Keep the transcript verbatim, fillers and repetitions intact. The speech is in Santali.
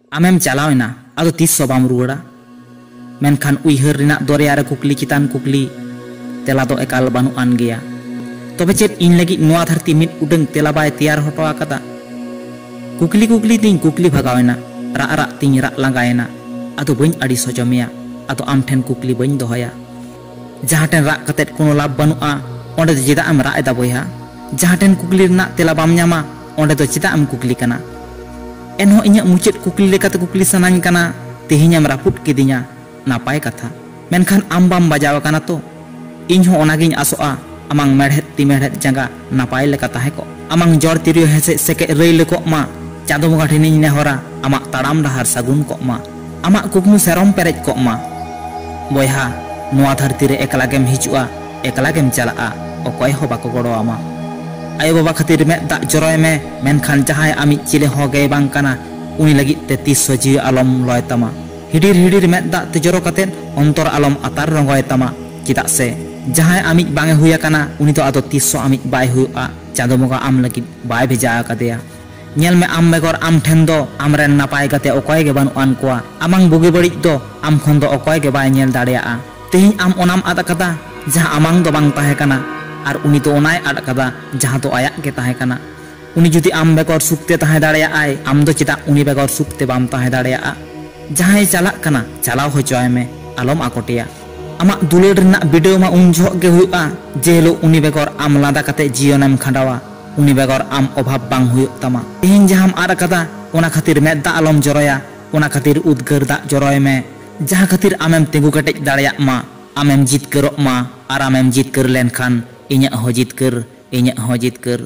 ᱟᱢᱮᱢ ᱪᱟᱞᱟᱣ ᱮᱱᱟ, ᱟᱫᱚ ᱛᱤᱥ ᱦᱚᱸ ᱵᱟᱢ ᱨᱩᱣᱟᱹᱲᱟ᱾ ᱢᱮᱱᱠᱷᱟᱱ ᱩᱭᱦᱟᱹᱨ ᱨᱮᱱᱟᱜ ᱫᱚᱨᱭᱟ ᱨᱮ ᱠᱩᱠᱞᱤ ᱪᱮᱛᱟᱱ ᱠᱩᱠᱞᱤ, ᱛᱮᱞᱟ ᱫᱚ ᱮᱠᱟᱞ ᱵᱟᱹᱱᱩᱜ ᱟᱱ ᱜᱮᱭᱟ᱾ ᱛᱚᱵᱮ ᱪᱮᱫ ᱤᱧ ᱞᱟᱹᱜᱤᱫ ᱱᱚᱣᱟ ᱫᱷᱟᱹᱨᱛᱤ ᱢᱤᱫ ᱩᱰᱟᱹᱝ ᱛᱮᱞᱟ ᱵᱟᱭ ᱛᱮᱭᱟᱨ ᱦᱚᱴᱚ ᱟᱠᱟᱫᱟ? ᱠᱩᱠᱞᱤ ᱠᱩᱠᱞᱤ ᱛᱤᱧ ᱠᱩᱠᱞᱤ ᱵᱷᱟᱜᱟᱣ ᱮᱱᱟ, ᱨᱟᱜ ᱨᱟᱜ ᱛᱤᱧ ᱨᱟᱜ ᱞᱟᱸᱜᱟᱭᱮᱱᱟ᱾ ᱟᱫᱚ ᱵᱟᱹᱧ ᱟᱹᱲᱤᱥ ᱦᱚᱪᱚ ᱢᱮᱭᱟ, ᱟᱫᱚ ᱟᱢ ᱴᱷᱮᱱ ᱠᱩᱠᱞᱤ ᱵᱟᱹᱧ ᱫᱚᱦᱚᱭᱟ᱾ ᱡᱟᱦᱟᱸ ᱴᱷᱮᱱ ᱨᱟᱜ ᱠᱟᱛᱮᱫ ᱠᱳᱱᱳ ᱞᱟᱵᱷ ᱵᱟᱹᱱᱩᱜᱼᱟ, ᱚᱸᱰᱮ ᱫᱚ ᱪᱮᱫᱟᱜ ᱮᱢ ᱨᱟᱜ ᱮᱫᱟ ᱵᱚᱭᱦᱟ? ᱡᱟᱦᱟᱸ ᱴᱷᱮᱱ ᱠᱩᱠᱞᱤ ᱨᱮᱱᱟᱜ ᱛᱮᱞᱟ ᱵᱟᱢ ᱧᱟᱢᱟ, ᱚᱸᱰᱮ ᱫᱚ ᱪᱮᱫᱟᱜ ᱮᱢ ᱠᱩᱠᱞᱤ ᱠᱟᱱᱟ? ᱮᱱᱦᱚᱸ ᱤᱧᱟᱹᱜ ᱢᱩᱪᱟᱹᱫ ᱠᱩᱠᱞᱤ ᱞᱮᱠᱟᱛᱮ ᱠᱩᱠᱞᱤ ᱥᱟᱱᱟᱧ ᱠᱟᱱᱟ, ᱛᱮᱦᱮᱧᱮᱢ ᱨᱟᱹᱯᱩᱫ ᱠᱤᱫᱤᱧᱟ, ᱱᱟᱯᱟᱭ ᱠᱟᱛᱷᱟ, ᱢᱮᱱᱠᱷᱟᱱ ᱟᱢ ᱵᱟᱢ ᱵᱟᱡᱟᱣ ᱟᱠᱟᱱᱟ ᱛᱚ? ᱤᱧ ᱦᱚᱸ ᱚᱱᱟᱜᱤᱧ ᱟᱥᱚᱜᱼᱟ, ᱟᱢᱟᱝ ᱢᱮᱲᱦᱮᱫ ᱛᱤ ᱢᱮᱲᱦᱮᱫ ᱡᱟᱸᱜᱟ ᱱᱟᱯᱟᱭ ᱞᱮᱠᱟ ᱛᱟᱦᱮᱸ ᱠᱚᱜ, ᱟᱢᱟᱝ ᱡᱚᱨ ᱛᱤᱨᱭᱳ ᱦᱮᱸᱥᱮᱡ ᱥᱮᱠᱮᱡ ᱨᱟᱹᱭ ᱞᱮ ᱠᱚᱜ ᱢᱟ᱾ ᱪᱟᱸᱫᱚ ᱵᱚᱸᱜᱟ ᱴᱷᱮᱱᱤᱧ ᱱᱮᱦᱚᱨᱟ, ᱟᱢᱟᱜ ᱛᱟᱲᱟᱢ ᱰᱟᱦᱟᱨ ᱥᱟᱹᱜᱩᱱ ᱠᱚᱜ ᱢᱟ, ᱟᱢᱟᱜ ᱠᱩᱠᱢᱩ ᱥᱮᱨᱚᱢ ᱯᱮᱨᱮᱡ ᱠᱚᱜ ᱢᱟ᱾ ᱵᱚᱭᱦᱟ, ᱱᱚᱣᱟ ᱫᱷᱟᱹᱨᱛᱤ ᱨᱮ ᱮᱠᱞᱟ ᱜᱮᱢ ᱦᱤᱡᱩᱜᱼᱟ, ᱮᱠᱞᱟ ᱜᱮᱢ ᱪᱟᱞᱟᱜᱼᱟ, ᱚᱠᱚᱭ ᱦᱚᱸ ᱵᱟᱠᱚ ᱜᱚᱲᱚ ᱟᱢᱟ᱾ ᱟᱭᱳ ᱵᱟᱵᱟ ᱠᱷᱟᱹᱛᱤᱨ ᱢᱮᱫ ᱫᱟᱜ ᱡᱚᱨᱚᱭ ᱢᱮ, ᱢᱮᱱᱠᱷᱟᱱ ᱡᱟᱦᱟᱸᱭ ᱟᱢᱤᱡ ᱪᱤᱞᱤ ᱦᱚᱸ ᱜᱮᱭ ᱵᱟᱝ ᱠᱟᱱᱟ, ᱩᱱᱤ ᱞᱟᱹᱜᱤᱫ ᱛᱮ ᱛᱤᱥ ᱦᱚᱸ ᱡᱤᱣᱤ ᱟᱞᱚᱢ ᱞᱚᱭ ᱛᱟᱢᱟ᱾ ᱦᱤᱰᱤᱨ ᱦᱤᱰᱤᱨ ᱢᱮᱫ ᱫᱟᱜ ᱛᱮ ᱡᱚᱨᱚ ᱠᱟᱛᱮᱫ ᱚᱱᱛᱚᱨ ᱟᱞᱚᱢ ᱟᱛᱟᱨ ᱨᱚᱸᱜᱚᱭ ᱛᱟᱢᱟ᱾ ᱪᱮᱫᱟᱜ ᱥᱮ ᱡᱟᱦᱟᱸᱭ ᱟᱢᱤᱡ ᱵᱟᱝ ᱮ ᱦᱩᱭ ᱟᱠᱟᱱᱟ, ᱩᱱᱤ ᱫᱚ ᱟᱫᱚ ᱛᱤᱥ ᱦᱚᱸ ᱟᱢᱤᱡ ᱵᱟᱭ ᱦᱩᱭᱩᱜᱼᱟ᱾ ᱪᱟᱸᱫᱚ ᱵᱚᱸᱜᱟ ᱟᱢ ᱞᱟᱹᱜᱤᱫ ᱵᱟᱭ ᱵᱷᱮᱡᱟ ᱟᱠᱟᱫᱮᱭᱟ᱾ ᱧᱮᱞ ᱢᱮ, ᱟᱢ ᱵᱮᱜᱚᱨ ᱟᱢ ᱴᱷᱮᱱ ᱫᱚ ᱟᱢᱨᱮᱱ ᱱᱟᱯᱟᱭ ᱜᱟᱛᱮ ᱚᱠᱚᱭ ᱜᱮ ᱵᱟᱹᱱᱩᱜ ᱟᱱ ᱠᱚᱣᱟ᱾ ᱟᱢᱟᱝ ᱵᱩᱜᱤ ᱵᱟᱹᱲᱤᱡ ᱫᱚ ᱟᱢ ᱠᱷᱚᱱ ᱫᱚ ᱚᱠᱚᱭ ᱜᱮ ᱵᱟᱭ ᱧᱮᱞ ᱫᱟᱲᱮᱭᱟᱜᱼᱟ᱾ ᱛᱮᱦᱮᱧ ᱟᱢ ᱚᱱᱟᱢ ᱟᱫ ᱟᱠᱟᱫᱟ, ᱡᱟᱦᱟᱸ ᱟᱢᱟᱝ ᱫᱚ ᱵᱟᱝ ᱛᱟᱦᱮᱸ ᱠᱟᱱᱟ, ᱟᱨ ᱩᱱᱤ ᱫᱚ ᱚᱱᱟᱭ ᱟᱫ ᱟᱠᱟᱫᱟ, ᱡᱟᱦᱟᱸ ᱫᱚ ᱟᱭᱟᱜ ᱜᱮ ᱛᱟᱦᱮᱸ ᱠᱟᱱᱟ᱾ ᱩᱱᱤ ᱡᱩᱫᱤ ᱟᱢ ᱵᱮᱜᱚᱨ ᱥᱩᱠ ᱛᱮ ᱛᱟᱦᱮᱸ ᱫᱟᱲᱮᱭᱟᱜᱼᱟᱭ, ᱟᱢ ᱫᱚ ᱪᱮᱫᱟᱜ ᱩᱱᱤ ᱵᱮᱜᱚᱨ ᱥᱩᱠ ᱛᱮ ᱵᱟᱢ ᱛᱟᱦᱮᱸ ᱫᱟᱲᱮᱭᱟᱜᱼᱟ? ᱡᱟᱦᱟᱸᱭ ᱪᱟᱞᱟᱜ ᱠᱟᱱᱟ, ᱪᱟᱞᱟᱣ ᱦᱚᱪᱚᱭ ᱢᱮ, ᱟᱞᱚᱢ ᱟᱠᱚᱴᱮᱭᱟ᱾ ᱟᱢᱟᱜ ᱫᱩᱞᱟᱹᱲ ᱨᱮᱱᱟᱜ ᱵᱤᱰᱟᱹᱣ ᱢᱟ ᱩᱱ ᱡᱚᱦᱚᱜ ᱜᱮ ᱦᱩᱭᱩᱜᱼᱟ, ᱡᱮ ᱦᱤᱞᱳᱜ ᱩᱱᱤ ᱵᱮᱜᱚᱨ ᱟᱢ ᱞᱟᱸᱫᱟ ᱠᱟᱛᱮ ᱡᱤᱭᱚᱱᱮᱢ ᱠᱷᱟᱸᱰᱟᱣᱟ, ᱩᱱᱤ ᱵᱮᱜᱚᱨ ᱟᱢ ᱚᱵᱷᱟᱵ ᱵᱟᱝ ᱦᱩᱭᱩᱜ ᱛᱟᱢᱟ᱾ ᱛᱮᱦᱮᱧ ᱡᱟᱦᱟᱸᱢ ᱟᱫ ᱟᱠᱟᱫᱟ, ᱚᱱᱟ ᱠᱷᱟᱹᱛᱤᱨ ᱢᱮᱫ ᱫᱟᱜ ᱟᱞᱚᱢ ᱡᱚᱨᱚᱭᱟ, ᱚᱱᱟ ᱠᱷᱟᱹᱛᱤᱨ ᱩᱫᱽᱜᱟᱹᱨ ᱫᱟᱜ ᱡᱚᱨᱚᱭ ᱢᱮ, ᱡᱟᱦᱟᱸ ᱠᱷᱟᱹᱛᱤᱨ ᱟᱢᱮᱢ ᱛᱤᱸᱜᱩ ᱠᱮᱴᱮᱡ ᱫᱟᱲᱮᱭᱟᱜ ᱢᱟ, ᱟᱢᱮᱢ ᱡᱤᱛᱠᱟᱹᱨᱚᱜ ᱢᱟ, ᱟᱨ ᱟᱢᱮᱢ ᱡᱤᱛᱠᱟᱹᱨ ᱞᱮᱱᱠᱷᱟᱱ ᱤᱧᱟᱹᱜ ᱦᱚᱸ ᱡᱤᱛᱠᱟᱹᱨ, ᱤᱧᱟᱹᱜ ᱦᱚᱸ ᱡᱤᱛᱠᱟᱹᱨ᱾